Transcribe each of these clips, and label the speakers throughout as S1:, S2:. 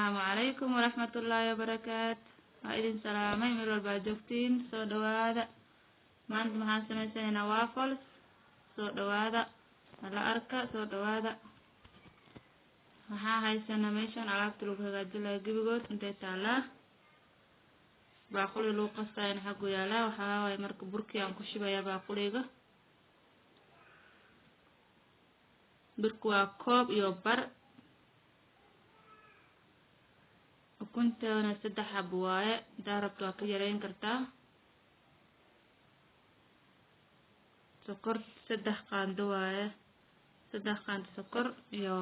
S1: Asalaamu calaykum waraxmatullaahi wabarakaatu. Waa idin salaamay meel walbaa joogtiin. Soo dhawaada. Maanta maxaan samaysanaynaa? Waffles. Soo dhawaada, hala arka. Soo dhawaada. Waxaa haysanaa meeshan alaabta lagu hagaajin lahaa gebigood intay taalaa. Baaquli lagu qastaayana xaggu yaalaa. Waxaa waaye marka burkii aan ku shubayaa baaquliga. Burku waa koob iyo bar. Ukuntaana 3 xabo waaye, hadaa rabto waa ka yareyn kartaa. Sokor 3 qaando waaye, 3 qaando sokor iyo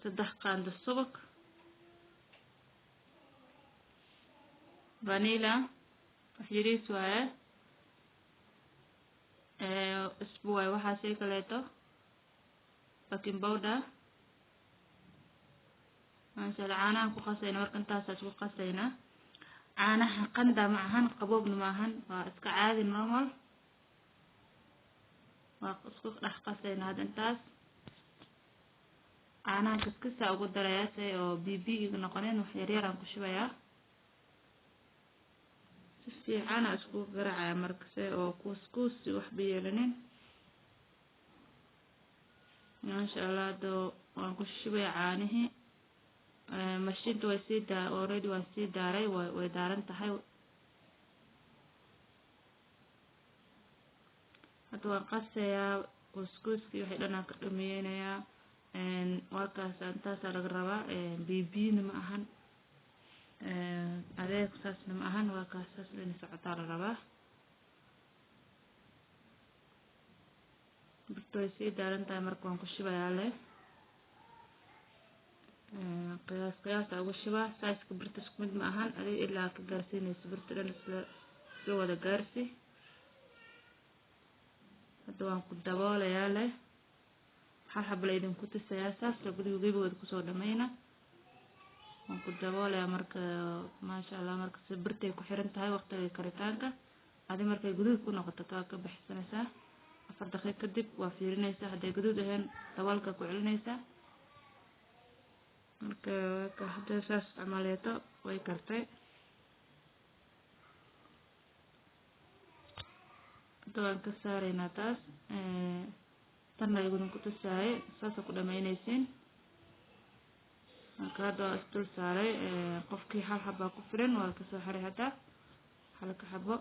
S1: 3 qaando subag. Vanilla wax yariis waaye, isbu waaye. Waxaasii kaleeto baking powder, maasha Allah. Caanahan ku qasayna marka intaasaa isku qasaynaa. Caanaha qanda ma ahan, qaboobna ma ahan, waa iska caadi, normal. Waa isku dhex qasaynaa hadda intaas. Caanaha kiskisaa ugu darayaa si oo bibi iga noqonin. Wax yaryar aan ku shubayaa, si fiicana isku garaacaya marka si oo kuuskuusi waxba yeelanin. Maasha Allah. Hadda waan ku shubaya caanihii. Mashiinta way sii daa, already waan sii daaray, way daaran tahay. Hadda waan qasayaa, kuuskuuskii waxay dhan aan ka dhameynayaa. Waa kaas, intaasaa laga rabaa. Bibina ma ahan, adeeg saasna ma ahan. Waa kaas, saas inay socotaa la rabaa. Birta way sii daaran tahay, marka waan ku shubayaa leh. Qiyaas qiyaasa ugu shubaa. Saiska birta isku mid ma ahan, adiga ilaa ka gaarsiinayso birta dhan isla wada gaarsi. Hadda waan ku daboolayaa leh. Hal xaba la idinku tusayaa, saas la guriga gebigooda kusoo dhameyna. Waan ku daboolayaa marka, maasha Allah. Marka si birtay ku xiran tahay waqtiga karitaanka, adi markay guduud ku noqoto kaa ka baxsanaysaa. 4 daqiiq kadib waa fiirinaysaa, hadday guduud ahayn daboolka ku celinaysaa. Marka hadda saas isticmaaleeto way kartay. Hadda waan ka saaraynaa taas. Tanna idinku tusaaye, saasa ku dhameynaysiin. Marka hadda waa isdul saaray. Qofkii hal xabaa ku filan waa kasoo xiray hadda halka xabo.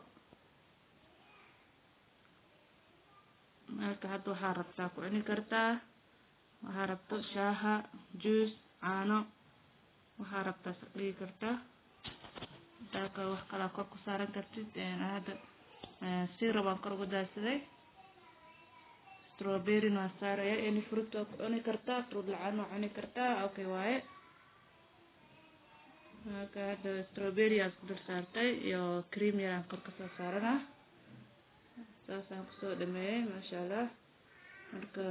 S1: Marka hadda waxaa rabtaa ku cuni kartaa, waxaa rabto shaaha, juice, caano, waxaa rabtaa dhigi kartaa. Hadaa wax kalaa kor ku saaran kartid. Hadda syrup aan kor ugu daadsaday, strawberry waan saaraya. Any fruit waa ku cuni kartaa, fruit lacaan waa cuni kartaa, okay waaye. Marka hadda strawberry aan isku dul saartay iyo cream yar aan kor kasoo saarana. Saasaan kusoo dhameeyay, maasha Allah. Marka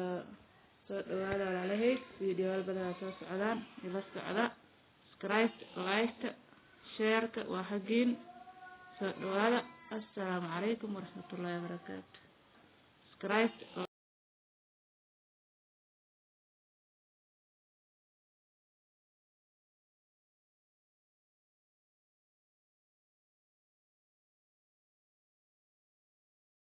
S1: soo dhawaada walaalahayd, videoyaal badanaa soo socdaan, ila socda. Subscribe, like, shareka waa xaggiin. Soo dhawaada. Assalaamu calaykum waraxmatullaahi wabarakaatu. Subscribe.